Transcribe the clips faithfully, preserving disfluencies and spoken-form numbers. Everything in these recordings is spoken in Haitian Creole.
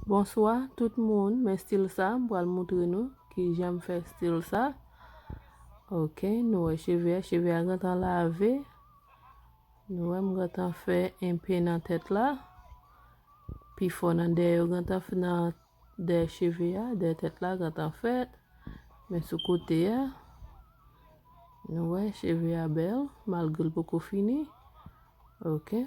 Bonswa tout moun, men stil sa, m pral moutre nou kijan m fè stil sa. Ok, nou wè cheve a, cheve a gentan lave. Nou wè m gentan fè enpe nan tèt la. Pifò nan dèyè yo gentan fè nan dèyè cheve a, dèyè tèt la gentan fèt. Men sou kote a, nou wè cheve a bèl, malgre l poko fini. Ok.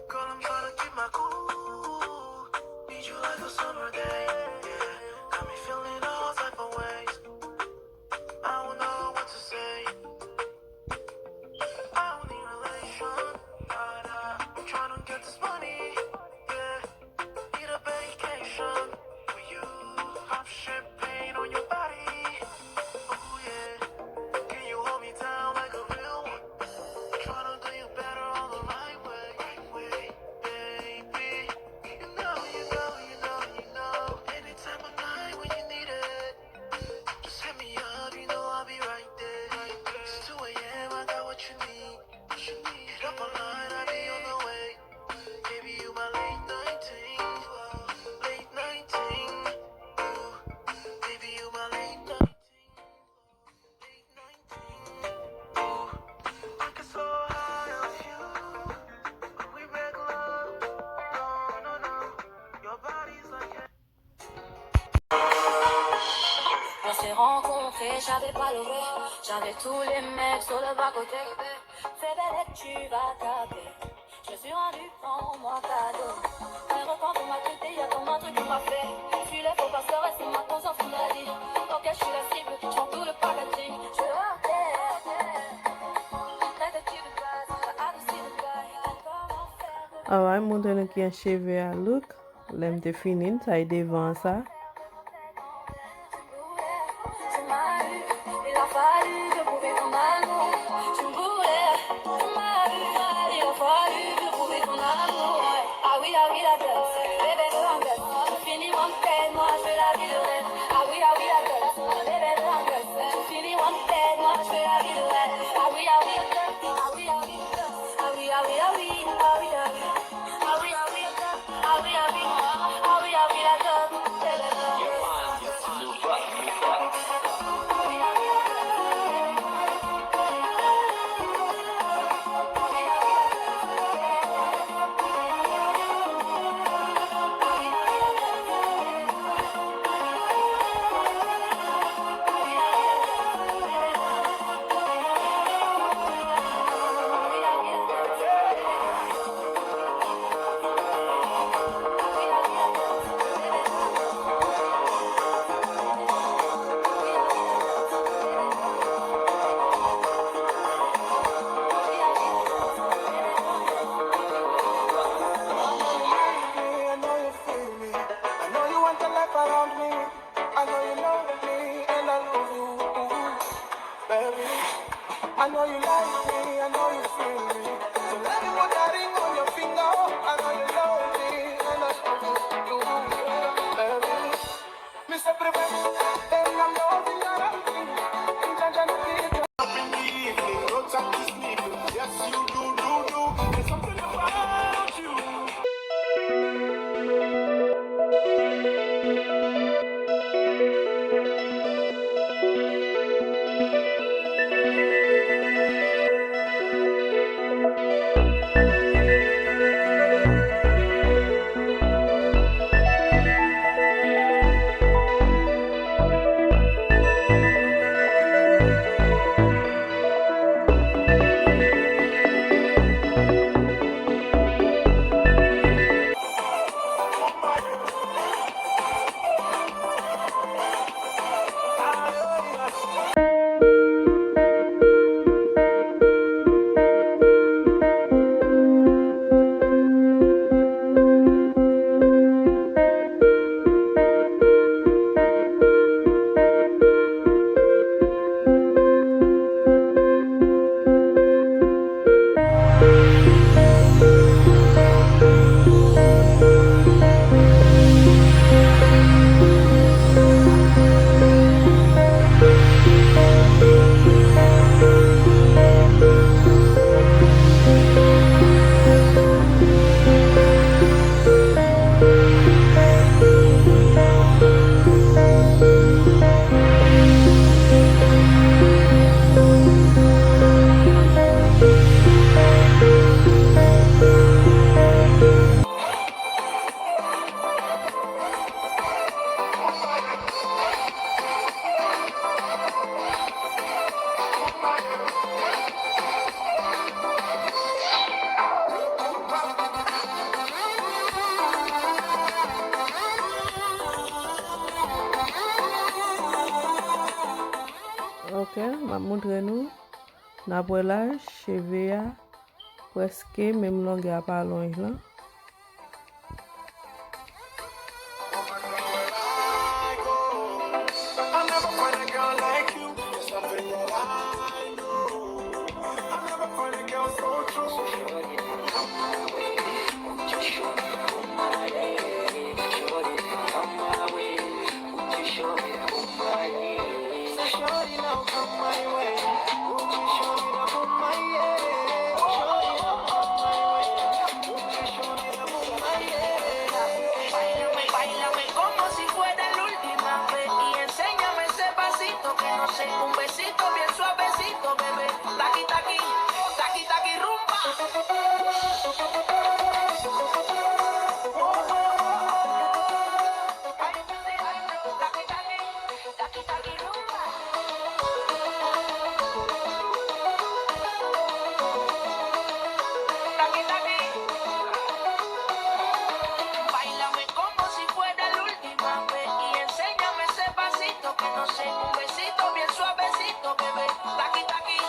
Girl, I'm tryna keep my cool. Need you like a summer day. Yeah. Got me feeling all type of ways. I don't know what to say. I don't need relation. Nah, nah. I'm tryna get this money. Yeah. Need a vacation with you. Pop champagne on your body. Ooh, yeah. Can you hold me down like a real one? Tryna do you better all the right way. Right way, baby. You know, you know, you know, you know. Any time of night when you need it. Just hit me up, you know I'll be right there. It's two a.m., I got what you need. What you need. Hit up online, I'll be on the way. Baby, you my late nineteen. Late nineteen. Ooh. Baby, you my late nineteen. Late nineteen. Ooh. I get so high off you. When we make love. No, no, no. Your body's like On s'est rencontrés, j'avais pas le rêve, j'avais tous les mecs sur le bas-côté. Fais belle et tu vas taper. Je me suis rendu, prends-moi cadeau. Aéroport, on m'a quitté, y a ton truc qui m'a fait. Je suis le faux pasteur et c'est moi ton sorcier m'a dit. Ok, je suis la cible, je prends tout le packaging. Je veux arrêter de dire de base, adouci le gars. Comment faire de Alright, montre nou ki an cheve a look. Lè m te fini, sa e devan an sa. M ap montre nou, n ap wè la, cheve a prèske menm longè ap alonj lan. Báilame, báilame como si fuera la última vez y enséñame ese pasito que no sé, un besito bien suavecito, bebé. Taqui, taqui, taqui, taqui, rumba. Báilame como si fuera la última vez y enséñame ese pasito que no sé, un besito bien suavecito, bebé. Taqui, taqui.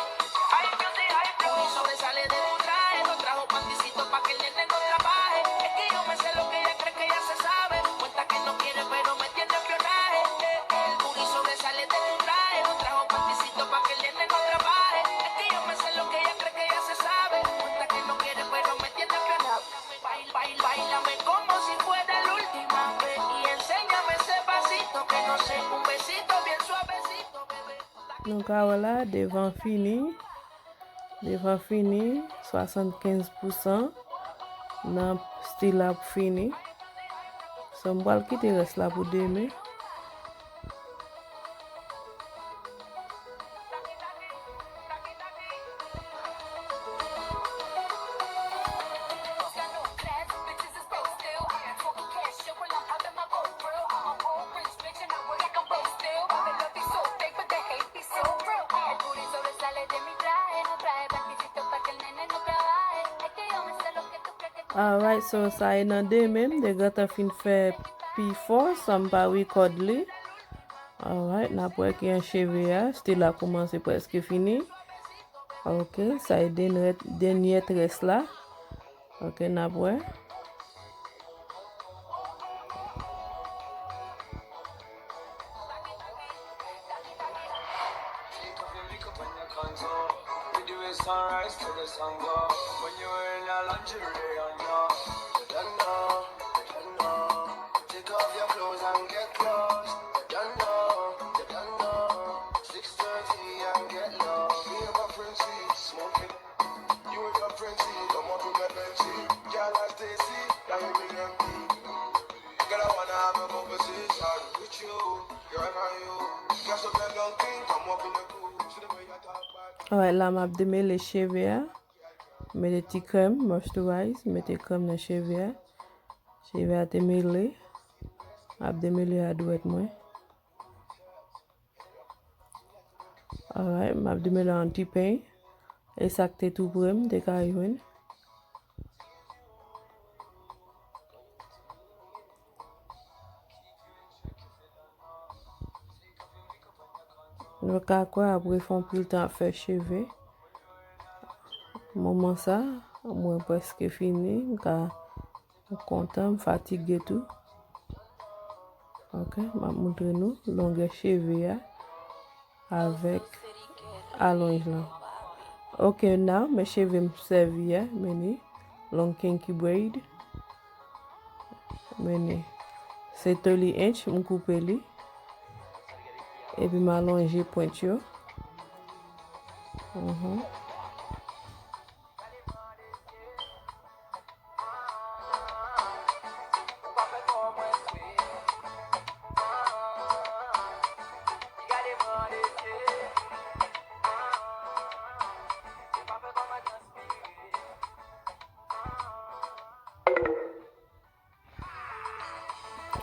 Ay, yo te, ay, yo. Sobresale de tu traje, no trajo panticito pa' que el nene no trabaje. Es que yo me sé lo que ella cree que ya se sabe. Cuenta que no quiere, pero me tiene espionaje. Eh, eh. El booty sobresale de tu traje, no trajo panticito pa' que el nene no trabaje. Es que yo me sé lo que ella cree que ya se sabe. Cuenta que no quiere, pero me tiene espionaje. Bail, bail, báilame como si fuera la última vez y enséñame ese pasito que no sé, un besito bien suavecito, bebé. Nou ka wè la, devan fini. Devan fini, swasannkenz pousan nan stil la pou fini. So, m pral kite rès la pou demen. Alright, so sa e nan demen m, m te gentan fin fè pi fò san m pa record li. Alright, n ap wè ki jan cheve a, stil la koumanse prèske fini. Ok, sa e dènyè, dènyè très la. Ok, n ap wè. Alright, la m ap demele cheve a. Mete ti krèm, moisturize, mete krèm nan cheve a. Cheve a te mele. M ap demele a dwèt mwen. Alright, m ap demele yon ti peny. E sa k te tou pre m te ka jwenn. Nou ka kwè apre fè yon pil tan ap fè cheve. Moman sa, mwen prèske fini, m ka M kontan, m fatige tou. Ok, m ap montre nou longè cheve a avèk alonj lan. Ok, now, men cheve m sèvi a, men li long kinky braid. Men li, se three inch, m koupe li. Epi m alonje pwent yo. Mhm.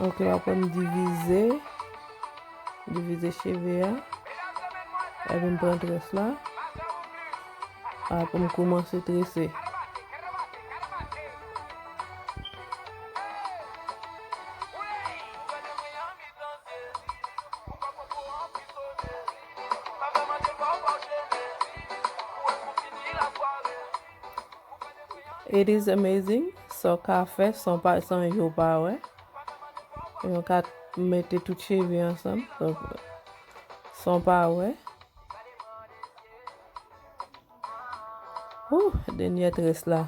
Ok, w ap wè m divize, divize cheve a. Epi m pran très la. Apre m koumanse trese. It is amazing. Sa w ka fè san pa, san yo pa wè. Yo ka mete tout cheve ansanm. San pa wè. Ouh, dènyè très la.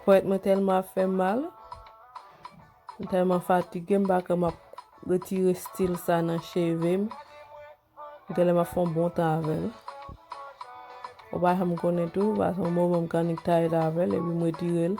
Pwèt mwen tèlman ap fè m mal. M tèlman fatige, m pa kwè m ap retire stil sa nan cheve m. Genlè m ap fè yon bon tan avè l. Ou pa janm konnen tou, paske yon moman m k annik taye l avè l, epi m retire l.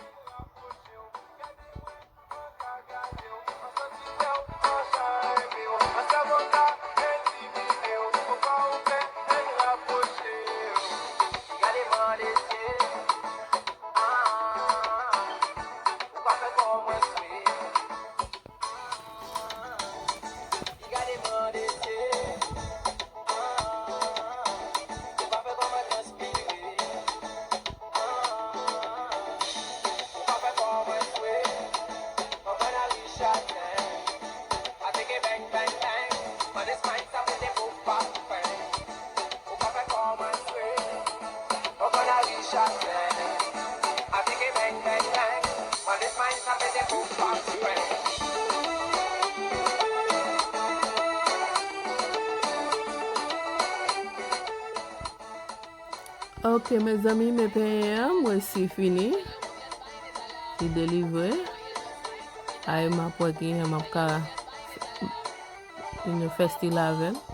Ok, mezanmi, men penyen an, mwen si fini. Li delivre. Ay, m ap wè kijan m ap ka vin fè stil avè l.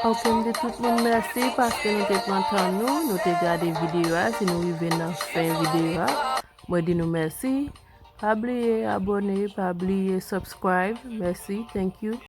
Ok, m di tout moun mèsi paske nou te pran tan nou, nou te gade videyo a. Si nou rive nan fen videyo a, mwen di nou mèsi. Pa bliye abòne, pa bliye subscribe. Mèsi, thank you.